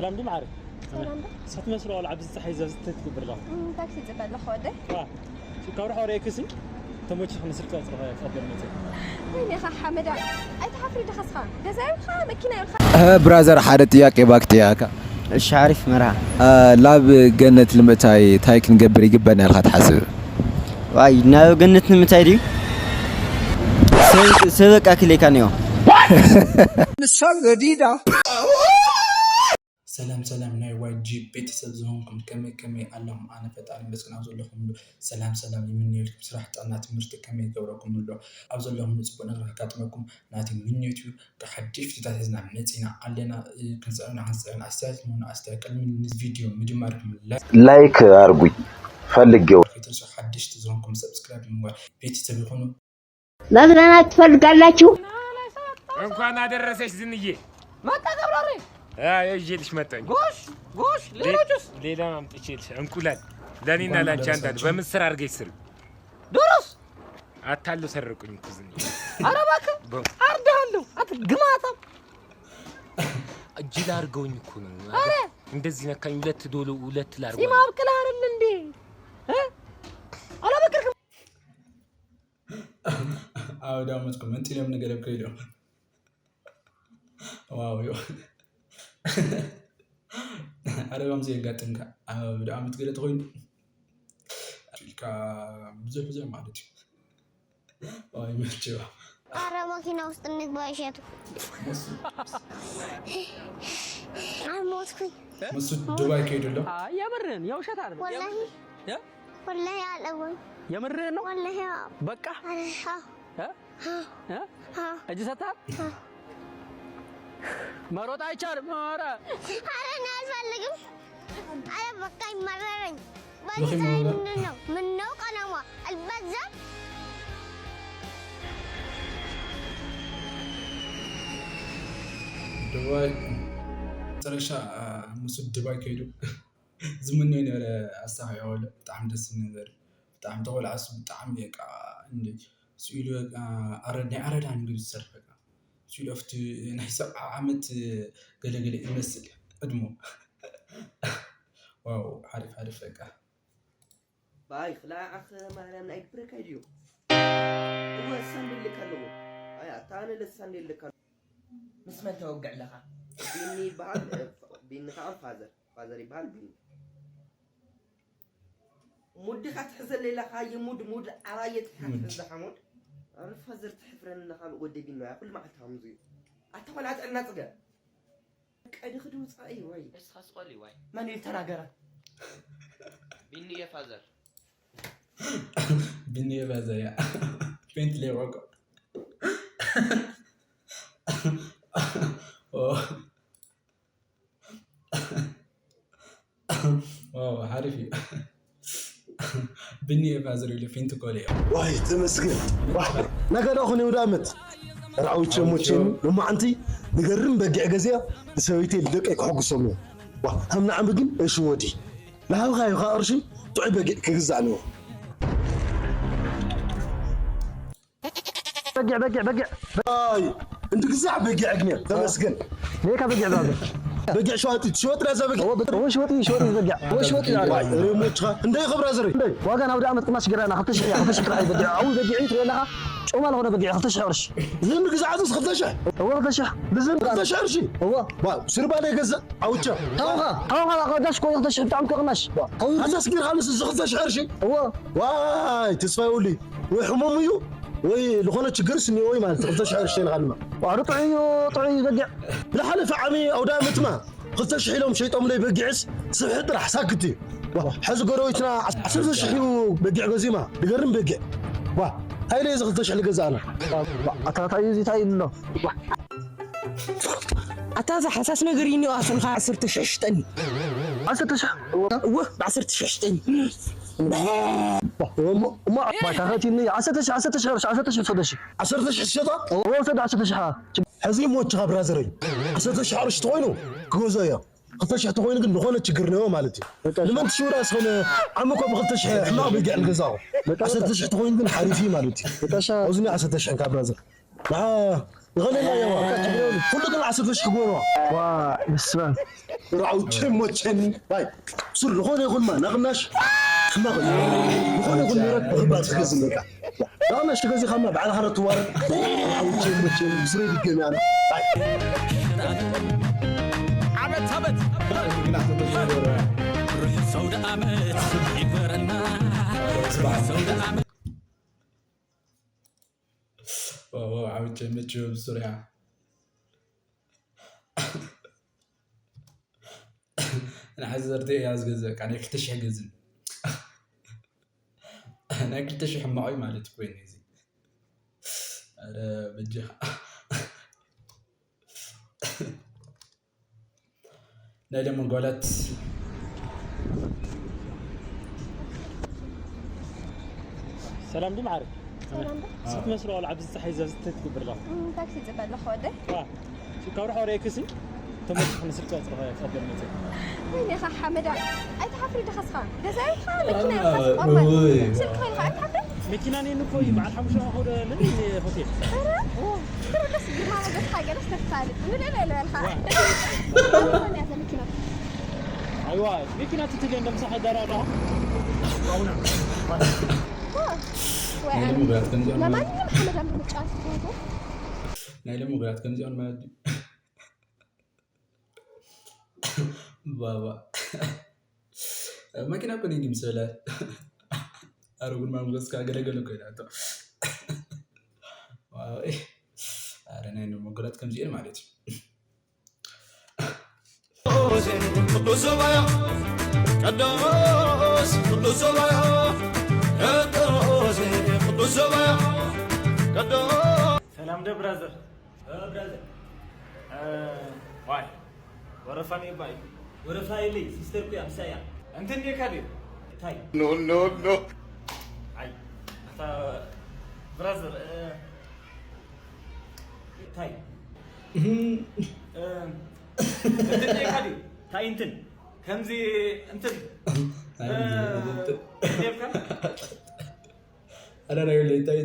እንዲ ማዕረ ሰላም ዶ? ሳትመስሎ ቆልዓ ብዝፀሓይ ዘዝተት ትገብር ኣለኹ እም፣ ታክሲ ይፅበ ኣለኹ ወደ ዋ ካብ ርሖ ርኤክሲ ተመችኽ ንስልኪ ኣፅርኸ ክቐበል መፅእ ወይኔ ኻ ሓመዳ ኣይትሓፍሪ ድኻ ስኻ ገዛ ይብልኻ መኪና ይብልኻ ብራዘር ሓደ ጥያቄ ባክትያካ እሺ ሓሪፍ መርሃ ላብ ገነት ንምእታይ ታይ ክንገብር ይግበና ኢልካ ትሓስብ ዋይ ናብ ገነት ንምታይ ድዩ ሰበቃ ክሌካ ነዮ ንሳ ገዲዳ ሰላም ሰላም ናይ ዋይጂ ቤተሰብ ዝኾንኩም ከመይ ከመይ ኣለኹም? ኣነ ፈጣሪ ይመስገን ኣብ ዘለኹምሉ ሰላም ሰላም ይምነየልኩም። ስራሕ፣ ጥዕና፣ ትምህርቲ ከመይ ይገብረኩም ኣሎ? ኣብ ዘለኹምሉ ፅቡቕ ነገር ከጋጥመኩም ናተይ ምንዮት እዩ። ሓድሽ ቪዲዮታት ሒዝና መፂና ኣለና። እ፣ ክንፅዕና ክንፅዕን ኣስተያየት ንሆኑ ኣስተያየት ቅድሚ ንዚ ቪድዮ ምጅማርኩም ላይክ ላይክ አርጉኝ ፈልጌው ከይትርሱ። ሓድሽቲ ዝኾንኩም ሰብስክራይብ ብምግባር ቤተሰብ ይኹኑ። መዝናናት ትፈልጋላችሁ? እንኳን አደረሰሽ ዝንዬ። መጣ ገብረሬ አ፣ ይዤልሽ መጣኝ። ጎሽ ጎሽ። ሌሎቹስ? ሌላ አምጥቼልሽ እንቁላል ለኔና ላንቺ አንዳንድ በምስር አድርገሽ ስሪ። ዶሮስ? አታሉ ሰረቁኝ እኮ ዝንዬ። ኧረ እባክህ አርድሃለሁ። አንተ ግማታም እጅል አድርገውኝ እኮ ነው። ኧረ እንደዚህ ነካኝ። ሁለት ዶሎ ሁለት ላርጎ ጺም አብቅልህ አይደል እንዴ? እ? አላበቀልክም? ኣብ ዳመትኩም መንጢሎም ንገለብ ከይዶም ዋው ዮ ኣረ ከምዚ የጋጥምካ ኣብ ዳመት ገለ ተኮይኑ ኢልካ ብዙሕ ብዙሕ ማለት እዩ ዋይ መቸው አረ መኪና ውስጥ እንግባ ይሸቱ አልሞትኩኝ ምስ ዱባይ ከይዱ ኣሎ የምርን የውሸት አይደለም ወላሂ ወላሂ አለወኝ የምርህን ነው ወላሂ በቃ አረ አዎ እ? እ? እጅ ሰጥተሃል መሮጥ አይቻልም ኧረ አረ እኔ አልፈልግም አረ በቃ ይመረረኝ በዚህ ምንድን ነው ምነው ቀለሟ አልበዛም ድባይ መጨረሻ ምስ ድባይ ከይዱ ዝምነዮ ነበረ ኣሳኺዕዎ ኣሎ ብጣዕሚ ደስ ዝብል ነበር ብጣዕሚ ተቆልዓሱ ብጣዕሚ በቃ እንደ ስኢሉ በቃ ኣረ ናይ ኣረዳ ንግዲ ዝሰርሕ በቃ ስኢሉ ኣብቲ ናይ ሰብዓ ዓመት ገለገለ ይመስል ዕድሞ ዋው ሓሪፍ ሓሪፍ በቃ ባይ ክላዓኽ ማርያም ናይ ግብረካይ ድዩ እወ ሳንዴል ልካ ኣለዎ ኣይ ኣታ ኣነ ለሳንዴል ልካ ምስ መን ተወግዕ ኣለኻ ቢኒ ይበሃል ቢኒ ከዓ ፋዘር ፋዘር ይበሃል ቢኒ ሙድኻ ትሕዘለይ ኢላኻ ይሙድ ሙድ ዓባየ ትሕሓትሕዝ ሓሙድ ኣረ ፋዘር ትሕፍረኒ ኢኻ ወደይ ቢኒ ኩሉ መዓልቲ ከምዚ እዩ ኣታ ቆልዓ ጥዕና ፅገ ቀዲ ክድውፃ እዩ ወይ እስኻ ስቆሊ ዋይ መን እዩ ተናገረ ቢኒ እየ ፋዘር ቢኒ እየ ፋዘር እያ ፔንት ለይቆቆ ሓሪፍ እዩ ብኒ ኤፋ ዝሪሉ ፊንት ኮል እዮም ዋይ ተመስገን ነገዳ ኹን ይውዳመት ራውቸ ሞችን ሎማዓንቲ ንገርም በጊዕ ገዚያ ንሰበይተይ ልደቀይ ክሕጉሶም እዮም ከም ንዓሚ ግን እሺ ወዲ ንሃብኻ እዩ ካ ቅርሺ ጥዑይ በጊዕ ክግዛእ ኣለዎ በጊዕ በጊዕ በጊዕ ኣይ እንዲ ግዛዕ በጊዕ እግነ ተመስገን ኔካ በጊዕ ብራዘር በጊዕ ሸዋጢ ትሸወጥ ዳዛ በጊዕ ወ ሸወጢ ሸወጢ በጊዕ ወ ሸወጢ ሪሞችኻ እንደይ ኸብራ ዘረይ ዋጋ ናብ ዳኣ መጥቅና ሽገራና ክልተ ሽሕ እያ ክልተ ሽሕ ጥራሕ በጊዕ ኣው በጊዕ ትበላኻ ጮማ ለኾነ በጊዕ ክልተ ሽሕ ቅርሽ ዝን ግዛዕ ዙስ ክልተ ሽሕ እወ ክልተ ሽሕ ብዝን ክልተ ሽሕ ቅርሽ እወ ስርባ ላይ ገዛ ኣውቻ ታውኻ ታውኻ ዳሽ ኮ ክልተ ሽሕ ብጣዕሚ ክቕናሽ ኣው ኣዛስ ቢርኻ ምስ ዝኽልተ ሽሕ ቅርሽ እወ ዋይ ተስፋ ይውልይ ወይ ሕሙም እዩ ወይ ዝኾነ ችግርስ እኒኦ ወይ ማለት ክልተ ሽሕ ቅርሽ ሸይንኻ ድማ ዋሩ ጥዑይ እዩ ጥዑይ እዩ በጊዕ ዝሓለፈ ዓሚ ኣውዳ ምትማ ክልተ ሽሕ ኢሎም ሸይጦምለይ በጊዕስ ስብሒ ጥራሕ ሳክት እዩ ሕዚ ጎረቤትና ዓሰርተ ሽሕ እዩ በጊዕ ገዚማ ድገርም በጊዕ ዋ እንታይ ኢለ እዚ ክልተ ሽሕ ልገዛእና ኣታታይ እዚ እንታይ ኢሉ ኣሎ ኣታ እዛ ሓሳስ ነገር እዩ እኒኦ ኣስልኻ ዓሰርተ ሽሕ ሽጠኒ ዓሰርተ ሽሕ እወ ብዓሰርተ ሽሕ ሽጠኒ እሞ እሞ ባይታ ፈቲኒ ዓሰርተ ሽሕ ዓሰርተ ሽሕ ቅርሺ ዓሰርተ ሽሕ ሰደሺ ዓሰርተ ሽሕ ትሸጣ እወ ወሰድ ዓሰርተ ሽሕ ሕዚ እሞ ወችኻ ብራዘረይ ዓሰርተ ሽሕ ቅርሺ ተኾይኑ ክገዞ እዮ ክልተ ሽሕ ተኾይኑ ግን ዝኾነ ችግር ነዮ ማለት እዩ ንመን ትሽውራ ዝኾነ ዓሚ እኮ ብክልተ ሽሕ ሕማቕ በጊዕ ንገዛኹ ዓሰርተ ሽሕ ተኾይኑ ግን ሓሪፍ እዩ ማለት እዩ ኣብዚ ዓሰርተ ሽሕ ካብ ብራዘር ንኸለና የዋ ኩሉ ግን ዓሰርተ ሽሕ ክጎርዋ ዋ ብስመ ራውቼ ሞቼን ባይ ሱር ዝኾነ ይኹንማ ናቕናሽ ሕማቕ እዩ። ዝኾነ ይኹን ንብረት ብኽባር ትገዝእ ነርካ። ናቕናሽ ገዚኻማ ባዕልኻ ዶ ትዋረድ? ራውቼ ሞቼን ብስረይ ድገም ያለ ባይ ዓመት ዓመት ርሑስ ኣውደ ዓመት ይግበረልና። ርሑስ ኣውደ ዓመት ዓውቼ መቼ ብሱርያ ንሓዚ ዘርተ እያ ዝገዝእ ቃ ናይ ክልተ ሽሕ ገዝእ ናይ ክልተ ሽሕ ሕማቕ እዩ ማለት እኮ እዩ እዚ ኣረ በጃኻ ናይ ደሞ ጓላት ሰላም ዲ ማዕረ ሰላም ዶ? ስት መስሎ ኣል ኣብዚ ፀሓይ ዘዝተ ትግብር ላ እም፣ ታክሲ ይፅበ ኣለኹ ወደይ። ካብ ርሖ ሬክሲ ተመፅኹ ንስልኪ ኣፅረኸ ፀበል መፀ ወይኔ ኻ ሓመዳ ኣይትሓፍሪ ዲኻ ስኻ ገዛይ ኻ መኪና ኢኻ ዝቆመ እይ። ስልኪ ኸይልኻ ኣይትሓፍሪ መኪና ነን እኮ እዩ በዓል ሓሙሽተ ኾደ ምን ሆቴል ኧረ ኦ፣ ትርደስ ግርማ ሞገስካ ገለስ ተፋልጥ ንልዕል ኢለ በልካ እያ ዘ መኪና ኣይዋ መኪና ትትልየ እንደምሳኸ ደራዳ ወይ ናይ ደሞ ጓላት ከምዚኦም ማለት ለማንኛውም ሓመዳም ብምጫወት ትፈቱ ናይ ደሞ ጓላት ከምዚኦም ማለት እዩ ባባ መኪና እኮ ነይ ምስ በለ ኣረጉን ማምገስካ ገለገለ እኮ ኢላቶ ኣረ ናይ መጎላት ከምዚኤን ማለት እዩ ቅዱስ ዞባያ ቅዱስ ቅዱስ ዞባያ ቅዱስ ቅዱስ ዞባያ ቅዱስ ሰላም ደ ብራዘር ዋይ ወረፋ ነይባ እዩ ወረፋ የለይ ሲስተር ኩያ ምሳያ እንትን ዴካ ድዩ እንታይ ኖ ኖ ኖ ኣይ ኣታ ብራዘር እንታይ እንትን ዴካ ድዩ እንታይ እንትን ከምዚ እንትን ዴብካ ኣረ ናይ ወለይ እንታይ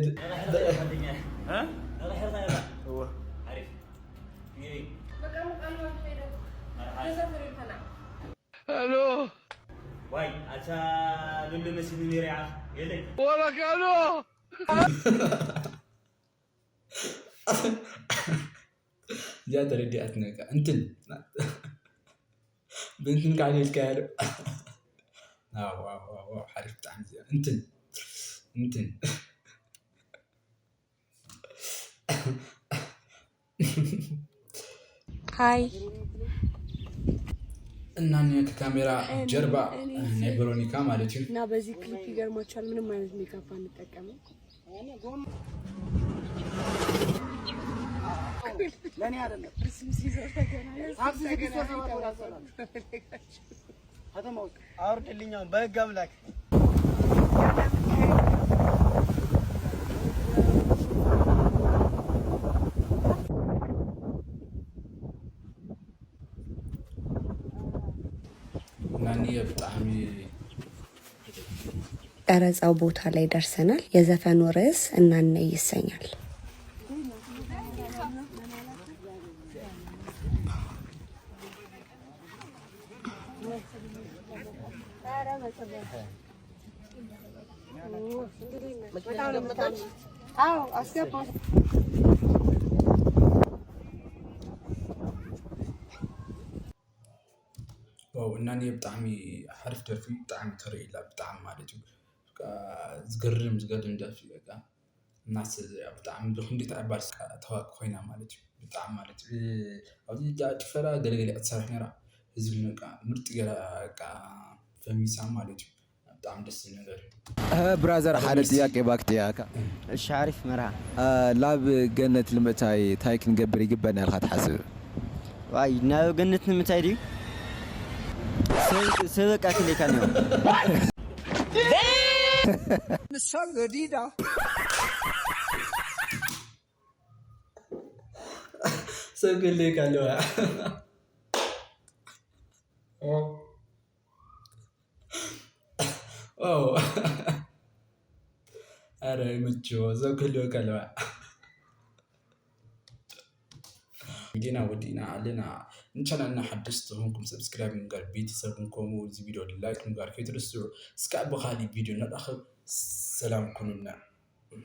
ዋይ ኣታ ሉሉ መሲኒ ነይረ ይዓኽ የለይ ወረካኖ እዚኣ ተረዲኣትኒ በቃ እንትን ብእንትን ከዓ ኔልካ ያለ ሓሪፍ ብጣዕሚ እዚኣ እንትን እንትን ሃይ እና ከካሜራ ጀርባ ናይ ቬሮኒካ ማለት እዩ እና በዚህ ክሊፕ ይገርማችኋል ምንም አይነት ሜካፕ አንጠቀምም ለእኔ አይደለም ታክሲ ስድስት ወር ሰባት ወር አሰራል ከተማ ውስጥ አውርድልኛውን በህግ አምላክ ናንየ ብጣዕሚ ቀረጻው ቦታ ላይ ደርሰናል። የዘፈኑ ርዕስ እናነይ ይሰኛል። ዋው እናንየ ብጣዕሚ ሓሪፍ ደርፊ ብጣዕሚ ተርእይላ ብጣዕሚ ማለት እዩ ዝገርም ዝገርም ደርፊ በቃ እናስ ብጣዕሚ ብክንዲ ተዕባል ተዋቂ ኮይና ማለት እዩ ብጣዕሚ ማለት ኣብዚ ጭፈራ ገለገለ ክትሰርሕ ነራ ህዝቢ በቃ ምርጥ ገራ በቃ ፈሚሳ ማለት እዩ ብጣዕሚ ደስ ዝብል ነገር እዩ ብራዘር ሓደ ጥያቄ ባክ ጥያካ እሺ ሓሪፍ መርሃ ላብ ገነት ንምእታይ ታይ ክንገብር ይግበና ኢልካ ትሓስብ ዋይ ናብ ገነት ንምታይ ድዩ ሰበቃ ክሌካ ነው ንሳ ገዲዳ ሰብ ክሌካ ኣለዋ ኣረ ይምችዎ ሰብ ክህልወካ ኣለዋ ቪዲዮና ወዲእና ኣለና። ንቻናልና ሓደስቲ ዝኾንኩም ሰብስክራይብ ምግባር፣ ቤተሰብ ከምኡ እዚ ቪዲዮ ላይክ ምግባር ከይትርስዑ። እስካዕ ብኻሊእ ቪዲዮ ንራኸብ። ሰላም ኩኑልና።